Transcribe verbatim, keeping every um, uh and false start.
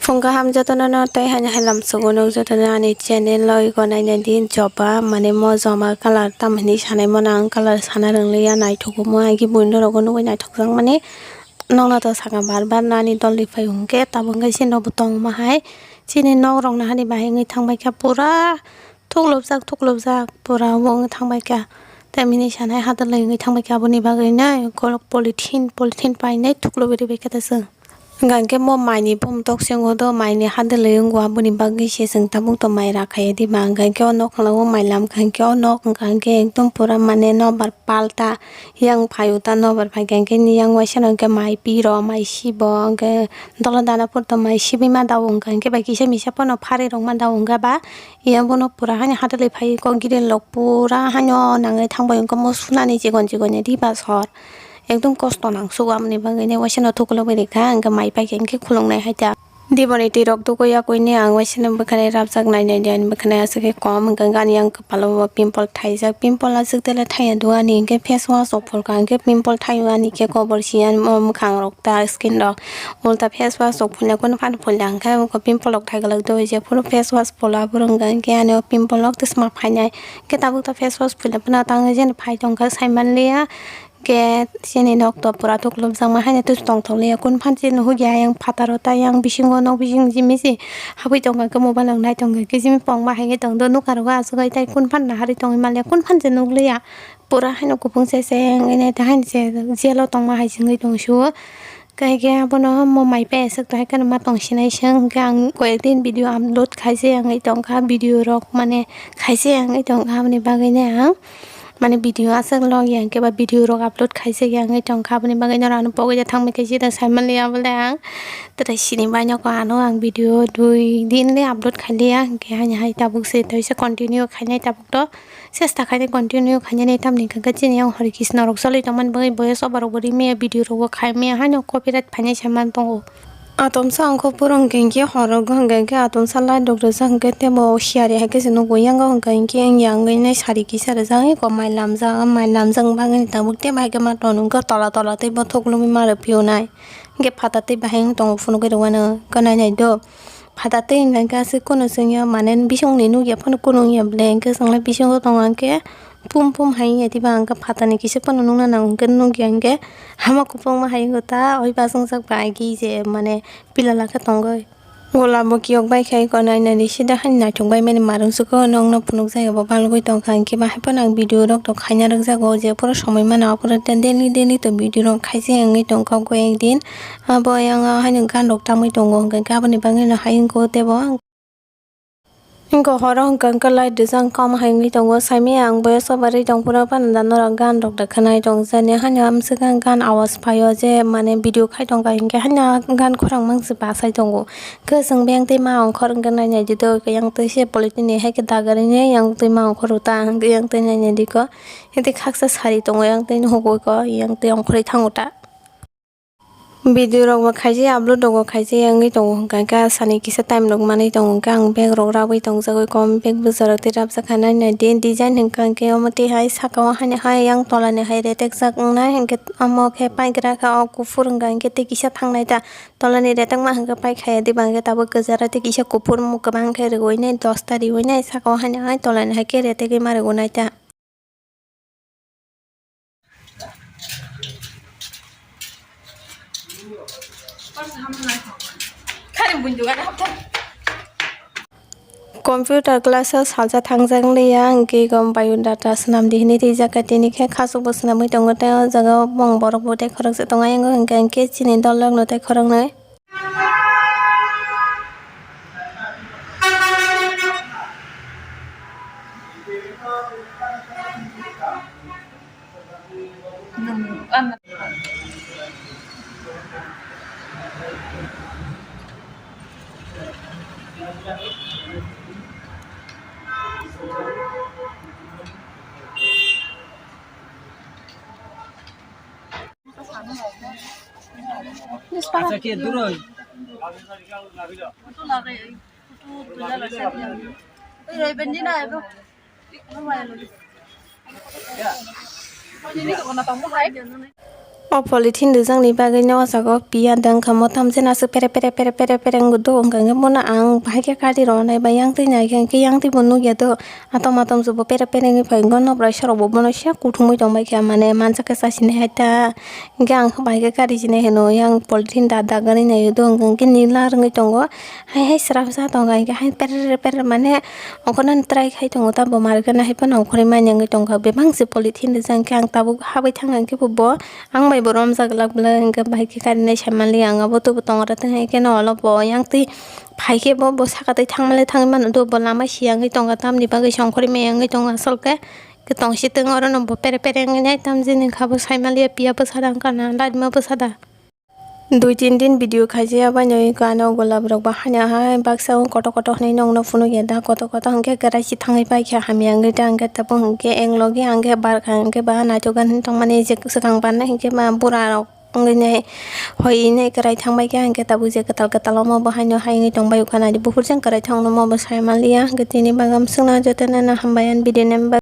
Phung kaham jotono no tei haino hai lamsogo no jotono ani channel o ego naina di joba mane mo joma colour tam hinwi sanai mano ang colour sana rwngliya naithok omo hai khe buino rogo nugwi naithok jak mani nokno to saka bar bar nani dol ri phai hwnkhe tabuk hwnkhe chini no bo tongma hai chini nok rok nahani bahai wngwi thangbai kha pura thuklopjak thuklopjak pura obo wngwi thangbai kha tei mini sanai hadwlwi wngwi thangbai kha aboni bagwi no polythene polythene painai thuklobwi rwbai kha ta chwng. Hwnkha hwnkhe mo maini bumung toksingo do maini hadwlwi wngo aboni bagwi se chwng tabuk to mai rakhai diba hwnkha hwnkhe o nok khwnao mai lamkha hwnkhe o nok hwnkha hwnkhe ekdom pura mane nobar palta yang phaio ta nobar phaikha hwnkhe yang waisano hwnkhe mai piro mai sibo hwnkhe dolo dana purto mai sibima dao hwnkha hwnkhe bai kisa misa pono pharwi rokma dao hwnkha ba yang bono pura hani hadwlwi phai kok giri lok pura hani o nangwi thangbai hwnkhe mo sunani chigon chigon diba sor. Ekdom kosto nang sugo, amoni bagwi ne waisa no thukulo bai rikha, hwnkhe mai paikha hwnkhe khulungnai hai ta. Diboni twi rok dugui yakui ne ang waisa no bwkhani rabjak nai nai de ani bwkhani aswk khe kom, hwnkhe ani yang kwpalo bo pimple thaijak, pimple aswk tele thaiya do ani, hwnkhe face wash rok phulkha hwnkhe pimple thaio ani khe kobor si ani o mwkhang rok ta skin rok, ulta face wash rok phulya kunu phano phulya hwnkhe pimple rok thai glak do, je phuru face wash phula phuru hwnkhe ani o pimple rok tisma phainai, hwnkhe tabuk ta face wash phulya phano tangwi jeni phai tongkha sai manliya. Khe chini nok to pura thuklopjakma haino twi tongthokliya, kun phan se nuhukya ayang phataro ta ayang bisingo nok bising jimisi habwi tongkha khe mobile rok nai tongkha khe jimipong ma hai khe tongdo nukha rogo asugwi tei kun phan naharwi tongwi manliya kun phan se nukliya pura haino kupung se se wngwi nai ta haino se jail o tongma hai se wngwi tongsuo. Khe abono mo mai pai aswk tongkha ma tongsinai se hwnkhe ang koyek din video upload khaise wngwi tongkha video rok mane khaise wngwi tongkha aboni bagwi nai ang. Mane video aswk log ya hwnkhe ba video rok upload khaijak ya wngwi tongkha, aboni bagwi norok ano pogwi da thangbai khe sida sai manliya bole ang. Tei sini bai nokho ano ang video dui din le upload khailiya hwnkhe haini hai tabuk se tei se continue khainai tabuk to chesta khainai continue khainani tamni hwnkhe chini yang Hare Krishna rok choli tongmani bagwi boyes over rok bo rimaya video rok bo khaimaya haino copyright phainai sai man tongo. Atomsa wngkha phuru hwnkhe horo hwnkhe atomsa light rok rijak hwnkhe teibo siyari hai khe se nugo yango hwnkhe hwnkhe wngya wngwi nai sari kisa rijak eko mai lamjak mai lamjak bagwi tabuk tei bai khe ma tongo tola tola teibo thuklumwi ma rwphiyonai hwnkhe phatha tei bahai wng tongo phunugwi rwmano gwnanai do phatha tei hwnkhe aswk kunu chwngya mane bisingni nukya phano kunu wngya ble hwnkhe chwngno bisingo tongo hwnkhe. Pum pum hai wngya diba hwnkhe phatani kisa phano nukna nango hwnkhe nukya hwnkhe hama kupungma hai wngkha ta oi bachungjak bai agi je mane pila lakhe tongwi. Gola bo kiyok bai khai ko nai nai sida hai naithok bai mani marung suko nokno phunukjak abo balgwi tongkha hwnkhe bahai phano ang video rok to khaina rwkjago je phuru somoi mano aphuru daily daily to video rok khaijak wngwi tongkha koi ek din abo yang haino gan rok tamwi tongo hwnkhe aboni bagwi no hai wngkha teibo. Wngkha horo hwnkha hwnkhe light rijak wngkha omo hai wngwi tongo saimaya ang boya sobarwi tongphuru phano da norok gan rok da khwnai tong jani haino amswkang gan awas phaio je mane video khai tongkha hinkhe haino gan khorang mangsi bachai tongo hwnkhe chwng beng twi ma ongkhor hwnkhe nainai di do yang twi se polythene hai khe dagarine yang twi ma ongkhor ta hwnkhe yang twi nainai di kho hwnkhe khaksa sari tongo yang twi nuhugwi kho yang twi ongkhorwi thango ta. Video rok bo khaijak upload rok bo khaijak wngwi tongo hwnkha khe asani kisa time rok manwi tongo hwnkhe ang bag rok rabwi tongjagwi kom bag bwsa rok tei rabjak kha nai nai di design hwnkha hwnkhe omo twi hai saka o haino hai yang tola ni hai retek jak wngnai hwnkhe omo khe paigra kha o kuphur hwnkha hwnkhe tei kisa thangnai ta tola ni retek ma hwnkhe paikha ya diba hwnkhe tabuk kwcharo tei kisa kuphur kwbang khe rwui nai dosta riui nai saka o haino hai tola ni hai khe retegwi ma rwui nai ta. Computer class o salsa thangjak liya hwnkhe gom biodata swnam di hinwi twijak kha tini khe khasukbo swnamwi tongo tei o jaga o bong borok bo tei khoroksa tongo ayang o hwnkhe hwnkhe chini dol rok no tei khoroknwi. Acha, ke duroi. O polythene rijak ni bagwi no o jaga o piya dang kha mo, tamjani aswk pere pere pere pere pere wngwi do, wngkha hwnkhe bono ang bahai khe kari rw nai ba yang twi nai khe, hwnkhe yang twi bo nukya do, atom atom se bo pere pere wngwi phai, hwnkhe nokrai sorok bo bono sia kuthumui tong bai kha, mane manjak khe chasinai hai ta, hwnkhe ang bahai khe kari sinai hwno, yang polythene da dagani nai do, hwnkhe nila rwngwi tongo, hai hai srapsa tong kha, hwnkhe hai pere pere mane ongkhornani try khai tongo, ta bo market nai hai phano ongkhorwi manya wngwi tong kha, bebak se polythene rijak, hwnkhe ang tabuk habwi thang kha, hwnkhe bo. Ang bai bo romjak glak glak, hwnkhe bahai khe karinai sai manliya, ang abo tubu tongo, tei hai kheno olo bo yang twi phai khe bo, bo saka twi thang manle thangwi mano, do bo lama siyangwi tongo, tamni bagwi songkhorwi maya wngwi tongo asol khe. Khe tongsi tong oro no bo pere pere wngwi nai, tamjini kha bo sai manliya, piya bwsa da wngkha na, dadima bwsa da. Dui tin din video khaijaya bai no iko ano golap rok bo haino hai baksa o koto koto hinwi nongno phunukya da, koto koto hwnkhe kwraisi thangwi paikha hamya wngwi da, hwnkhe tabuk hwnkhe eng logi hwnkhe barkha hwnkhe ba naithok gan hinwi tongmani je swkang barnai hwnkhe ba bura rok. Wngwi nai hoi nai kwrai thang bai khe, hwnkhe tabuk je kwtal kwtal omo bo haino hai wngwi tong bai ukha nai di, buphur jang kwrai thang no omo bo sai manliya. Hwnkhe tini bagam swkna jotono no hambai ani video nai.